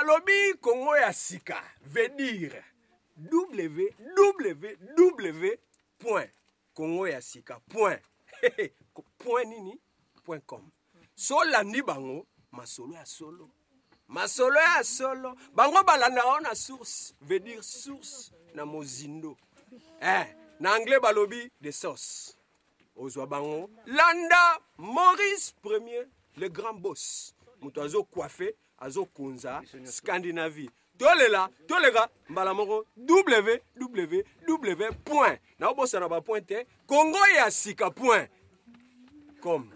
Balobi Congo ya sika veut dire www point Congo ya sika point point nini point com. So landi bango masolo ya solo masolo ya solo bango balandaka yango na source veut dire source na mozindo eh, na anglais balobi the source ozwa bango landa maurice premier le grand boss moto azo coiffe azokonza scandinavie tolela toleka mbala moko www point naobosana bapoint te kongo ya sika point com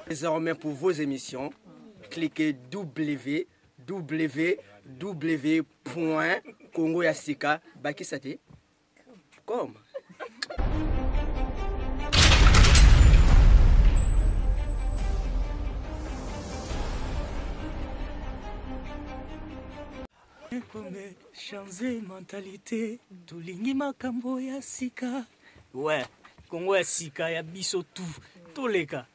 Désormais, pour vos émissions, cliquez www.congoyasika bakisate com. Kome changer mentalité tolingi makambo ya sika ouais kongo ya sika ya biso tout toleka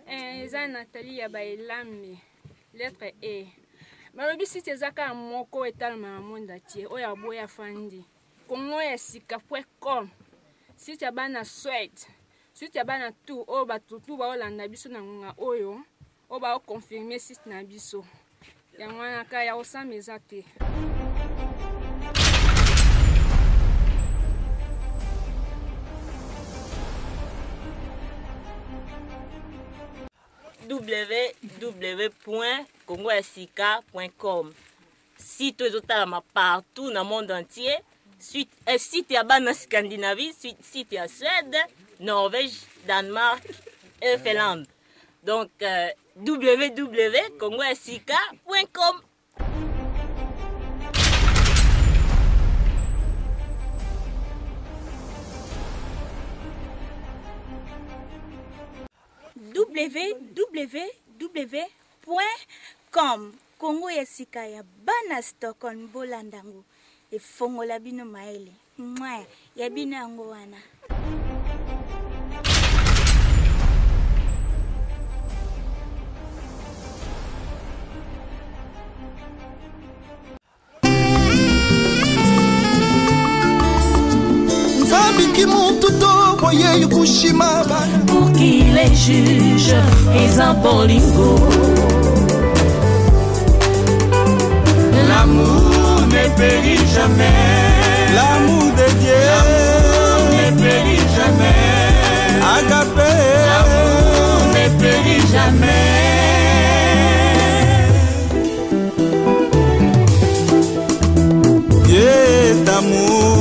Eh, eza nathalie ya baelambi lettre e balobi site eza kaka moko etalama na monde atie oyo aboyi afandi kongo ya sika point com site ya bana swede site ya bana tout oyo bato tu baolanda biso na ngonga oyo oyo baoconfirme site na biso yango wana kaka ya kosamba eza te www.congoyasika.com site oyo ezotalama partout na monde entier site, eh, site ya bana scandinavie site ya suède norvège danemark et finlande donc euh, www.congoyasika.com www.com Congo ya sika ya bana Stockholm bolanda yango efongola bino mayele mwa ya bino yango wana. Nzambi kimuntu to boye kushima bana Pour qui les juge eza bolingo L'amour ne périt jamais L'amour de Dieu L'amour ne périt jamais Agape L'amour ne périt jamais Dieu est amour,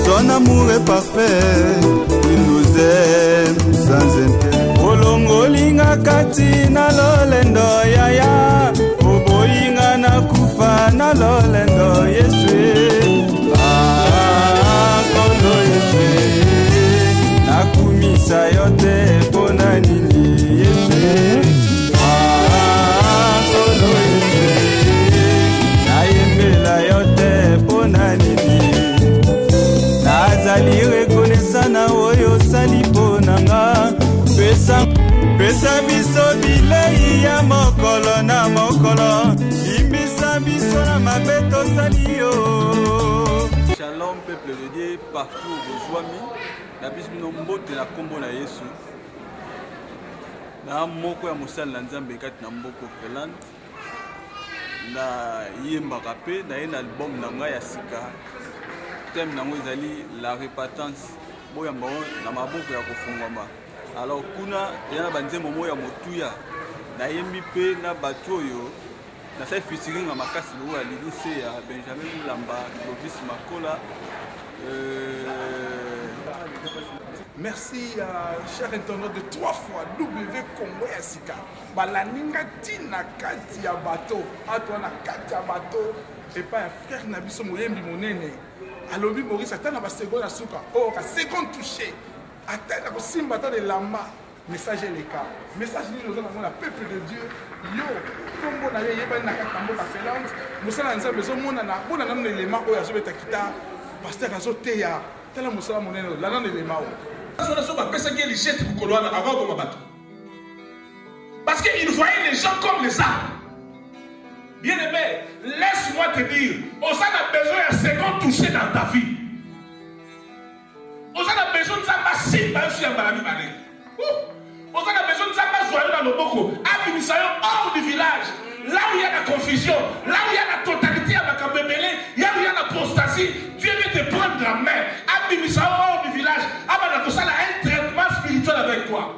son amour est parfait, il nous aime sans intérêt. olongolinga kati na lolendo yaya oboyinga na kufa na lolendo yesu ah, kolo yesu nakumisa yo te mpo na nini yesu ah, kolo yesu nayembela yo te mpo na nini nazali rekonesa na oyo osali mpo na nga pesa pesa biso bilei ya mokolo na mokolo limbisa biso na mabe tosali yo Shalom peuple de Dieu partout bozwami na biso bino mbote na nkombo na Yesu na moko ya mosali na Nzambe kati na mboko Finlande nayembaka mpe naye na album na ngai ya sika thème nango ezali la repentance boyamba yango na maboko ya kofungwama alors kuna eza na banzembo moko ya motuya nayembi mpe na bato oyo nasali featuring ya makasi lokola Lili Seya Benjamin Mulamba Clovis Makola euh... Merci à cher internaute de trois fois W Congo ya sika. Balandi nga ti na kati ya bateau. Atwa na kati ya bateau epai ya frère na biso moyembi monene. Alobi Maurice ata na ba seconde ya suka. Oh, ka seconde touché. Ata na kosimba ata na elamba. Message eleka. Message nini oza nango na peuple de Dieu? Yo kombo na yo eyebani na kati na mboka Finlande, mosala ya Nzambe ezomonana. Bona nanu na elema oyo azobeta guitare, pasteur azoteya. Tala mosala monene oyo, landa na elema oyo. Wana so bapesaki ye lishete mokolo wana akoboma bato parce qu'il voyait les gens comme les arbres. Bien aimé, laisse-moi te dire, oza na besoin ya second toucher dans ta vie. Oza na besoin Nzambe asimba yo ya mbala mibale. Oza na besoin Nzambe azwa yo na loboko, abimisa yo hors du village. Là où il y a la confusion, là où il y a la totalité ya makambo ebele, là où il y a l'apostasie, Dieu veut te prendre la main, abimisa yo hors du village, abanda kosala un traitement spirituel avec toi.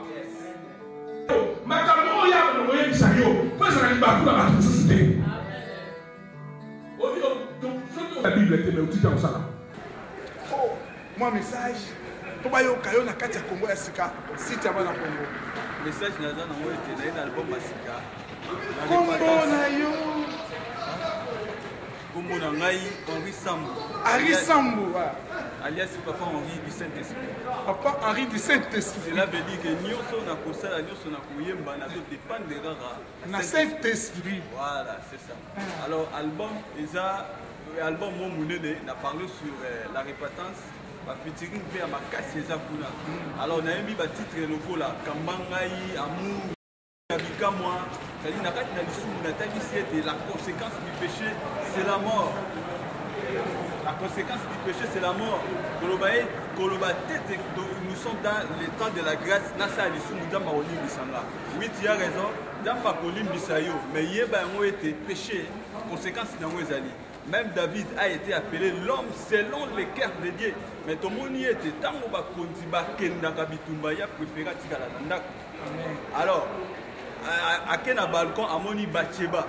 Makambo oyo ya koyebisa yo mpo ezala libaku na bato mosusu te. La Bible te mais otika kosala. Oh, mwa message mpo bayoka yo na kati ya Kongo ya sika, site ya bana Kongo. Message naza nango ete naye na album ya sika. Kombo na yo. Kombo na ngai Henri Sambu. Henri Sambu, alias Papa Henri du Saint-Esprit. Papa Henri du Saint-Esprit. Cela veut dire que nyonso na kosala nyonso na koyemba nazo dépendre kaka na Saint-Esprit. Voilà, c'est ça. Alors album eza album mo munene na parler sur euh, la repentance ba featuring mpe ya makasi eza kuna. Alors nayembi ba titre lokola kamba ngai amour ya bikamwa, c'est-à-dire na kati na lisumu natangisi ete la conséquence du péché c'est la mort. La conséquence du péché c'est la mort. Koloba ye koloba te nous sommes dans le temps de la grâce nasala lisumu nzambe akolimbisa nga. Oui, tu as raison. Nzambe akolimbisa yo, mais yeba yango ete péché conséquence na yango ezali. Même David a été appelé l'homme selon le cœur de Dieu. Mais tomoni ete ntango bakonzi bakendaka bitumba ya préféré atikala na ndako. Alors, ake na balcon amoni Bathsheba.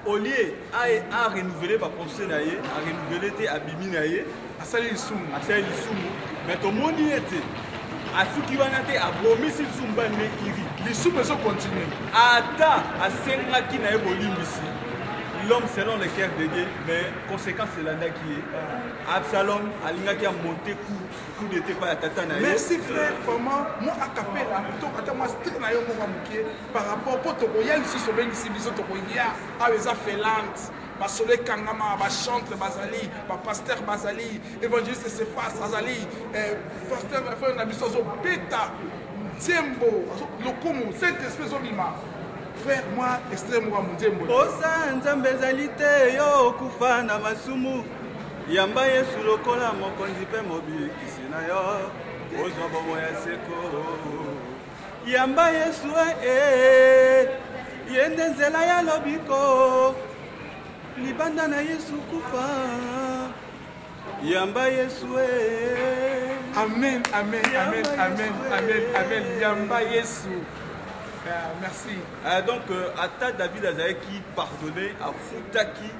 Au lieu a renouveler ba pensée na ye, a renouveler te abimi na ye, asali lisumu, asali lisumu, mais tomoni ete asuki wana te abomisi lisumu bani ne iri. Lisumu ezo continuer. Ata asengaki na ye bolimbisi, l'homme selon le cœur de Dieu, mais conséquence elandaki ye. Absalom alingaki amonte coup coup d'été pa ya tata na ye. Merci frère, vraiment moi acapella to ata moi style na yo moko mokie par rapport po tokoya lisusu obengisi biso tokoya awa eza felante masolo ekangama bachantre bazali bapaster bazali évangéliste sefas azali eh, paster frère na biso azobeta nzembo lokumu saint esprit ezobima frère moi extrait moko ya monzembo posa nzambe ezali te yo okufa na masumu yamba yesu lokola mokonzi mpe mobikisi na yo ozwa bomoi ya seko Yamba Yesu eh, eh, ye nde nzela ya lobiko, libanda na Yesu kufa. Yamba Yesu eh. Amen, amen, amen, amen, amen, amen. Yamba Yesu. Euh, merci. Euh, donc, euh, ata David azalaki pardonné, afutaki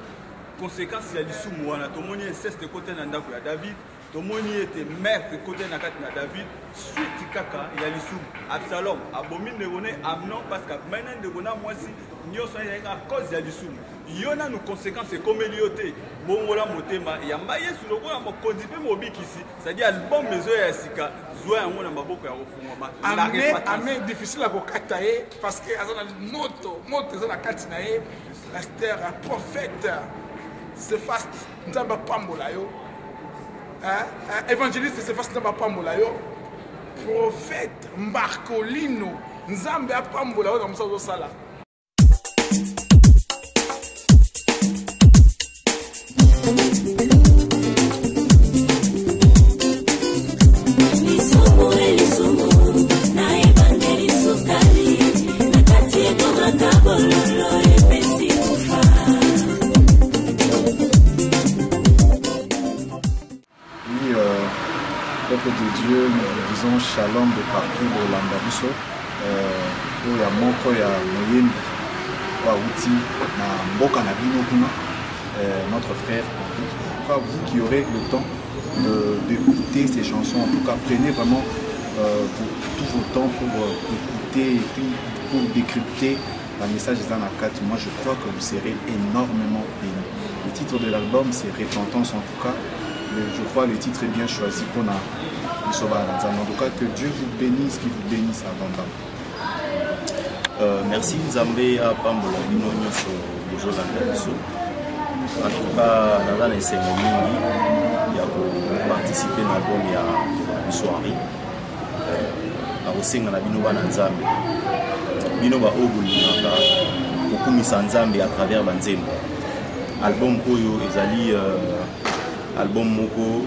conséquence ya lisumu wana. Tomoni inceste ekota na ndako ya David. Tomoni ete meurtre ekotaki na kati na David suite kaka ya lisumu. Absalom abomi ndeko ne Amnon parce que abimaki na ndeko na mwasi, nyonso wana ezalaki à cause ya lisumu. Yo nanu conséquence ekomeli yo te, bongola motema, yamba Yesu lokola mokonzi mpe mobikisi, c'est-à-dire album ezoya ya sika, zwa yango na maboko ya kofungwama. La Amen, repentance. amen, difficile ya kokata ye parce que aza na moto, moto eza na kati na ye. Pasteur, prophète, Cephas, Nzambe apambola yo. Hein? Évangéliste Cephas, Nzambe apambola yo. Prophète Marcolino, Nzambe apambola yo na mosala ozosala. Lisumu e lisumu na ebandeli sukali na kati ekomaka bololo epesi kufa. Oui, euh, peuple de Dieu, nous vous disons shalom de partout bolanda biso euh, oyo ya moko ya moyembi oyo awuti na mboka na bino kuna euh, notre frère Henri. En tout cas, vous qui aurez le temps d'écouter ces chansons, en tout cas, prenez vraiment euh, tout vos temps pour euh, écouter et puis pour décrypter la message eza na kati. Moi, je crois que vous serez énormément bénis. Le titre de l'album, c'est Repentance en tout cas. Le, je crois le titre est bien choisi pour na Biso bana na Nzambe. En tout cas, que Dieu vous bénisse, qu'il vous bénisse abondamment. Merci Nzambe apambola bino nyonso bozolanda biso. En tout cas, naza na esengo mingi ya koparticipe na album ya ndeko na biso Henri. Nakosenga na bino bana Nzambe, bino baoyo bolingaka kokumisa Nzambe à travers banzembo. Album oyo ezali album moko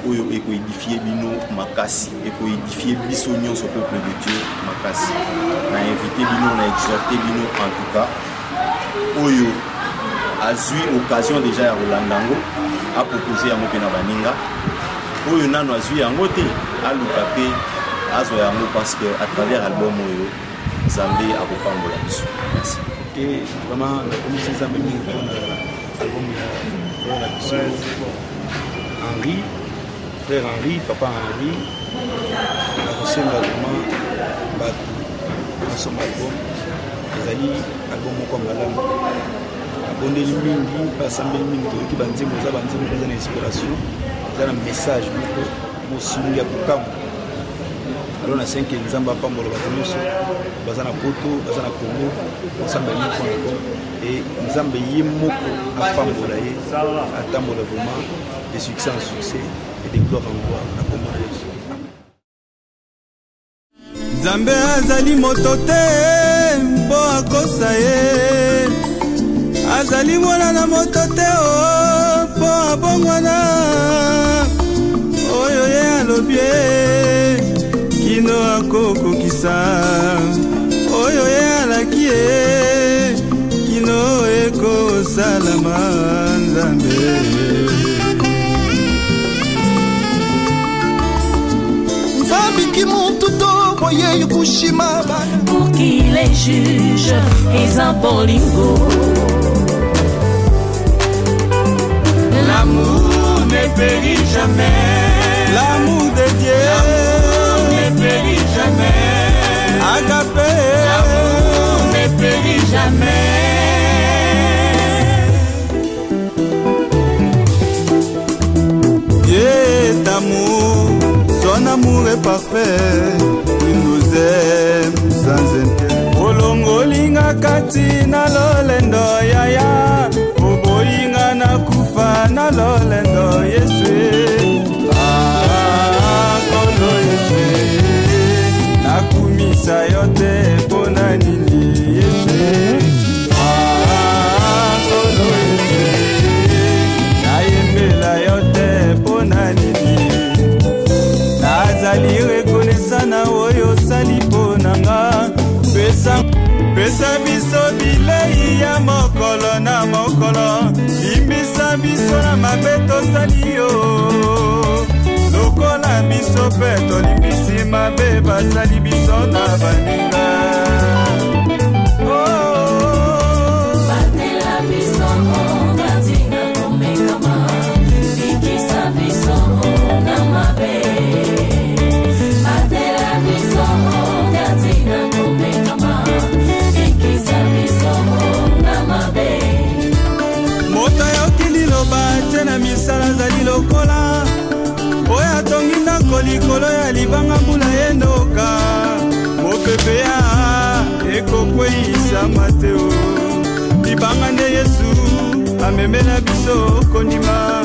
oyo ekoedifie bino makasi, ekoedifie biso nyonso peuple de Dieu makasi. Na invité bino, na exhorté bino, en tout cas oyo azwi occasion déjà ya kolanda yango, apropose yango mpe na baninga. Oyo nano azwi yango te, aluka mpe azwa yango, parce que à travers album oyo Nzambe akopambola biso. Merci. Et vraiment nakomisi Nzambe mingi mpona album ya frère na biso Henri, frère Henri, papa Henri. Nakosenga vraiment bato basomba album, ezali album moko ya malamu. Abondeli mingi, basambeli mingi, toyoki banzembo, eza banzembo eza na inspiration, eza na message moko mosungi ya kokamwa. Alors nasengi Nzambe apambola bato nyonso baza na poto, baza na Congo, osambela mingi mpona album, et Nzambe ye moko apambola ye, atambola vraiment de succès en succès et de gloire en gloire na kombo na Yesu. Nzambe azali moto te mpo akosa ye, azali mwana na moto te o mpo abongwana. Oyo ye alobi ye kino akokokisa, oyo ye alaki ye kino ekosalama. Nzambe Nzambe ki mutu to boye kushima bana. Pour qui les juge eza bolingo. L'amour ne périt jamais. L'amour de Dieu. L'amour ne périt jamais. Agape. L'amour ne périt jamais. Dieu est amour, son amour est parfait, il nous aime sans intérêt. Olongolinga kati na lolendo yaya, oboyinga na kufa na lolendo Yesu. Ah, kolo Yesu, nakumisa yo te mpona nini Yesu. Ah, kolo Yesu, nayembela yo te mpona nini. Nazali rekonesa na oyo osali mpo na nga. Pesa, pesa biso bilei ya mokolo na mokolo, limbisa biso na mabe tosali yo, lokola biso mpe tolimbisi mabe basali biso na baninga. Oh. Batela biso kati na komekama, bikisa biso na mabe. Batela biso kati na komekama, bikisa biso na mabe. Moto ayoki liloba te na misala azali lokola oyo atongi ndako likolo ya libanga, mbula endoka mopepe ya ekokweyisama te o. Libanga nde Yesu amemela biso kondima,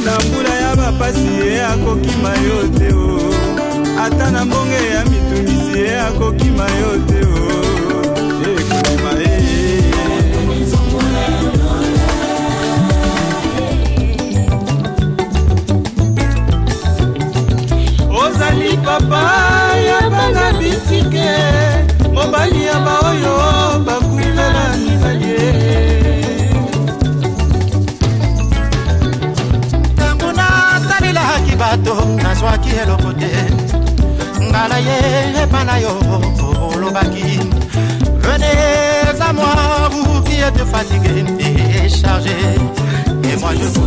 na mbula ya bapasi ye akokima yo te o. Ata na mbonge ya mitungisi ye akokima yo te o. Ekondima ye. Ozali papa ya bana bitike, mobali ya baoyo bakufela mibali. Ntango natalelaki bato nazwaki eloko te, ngala ye epa na yo olobaki, venez à moi vous qui êtes fatigués et chargés, et moi je vous.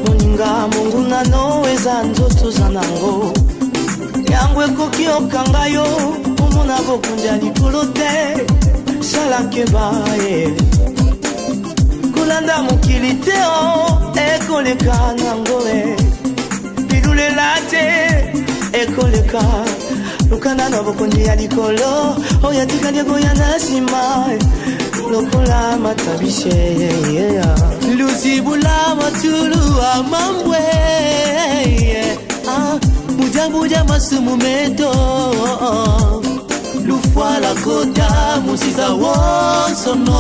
Moninga monguna no eza nzoto oza nango, Yango ekoki okanga yo omona bokonzi ya likolo te. Sala keba ye. Kolanda mokili te o ekoleka nango e. Bilulela te ekoleka. Lukanda na bokonzi ya likolo oyo atikali ekoya na nsima lokola matabishe yeah. Luzibula matulu amambwe ah, bujabuja masumu meto lufwala kota musiza wonsono.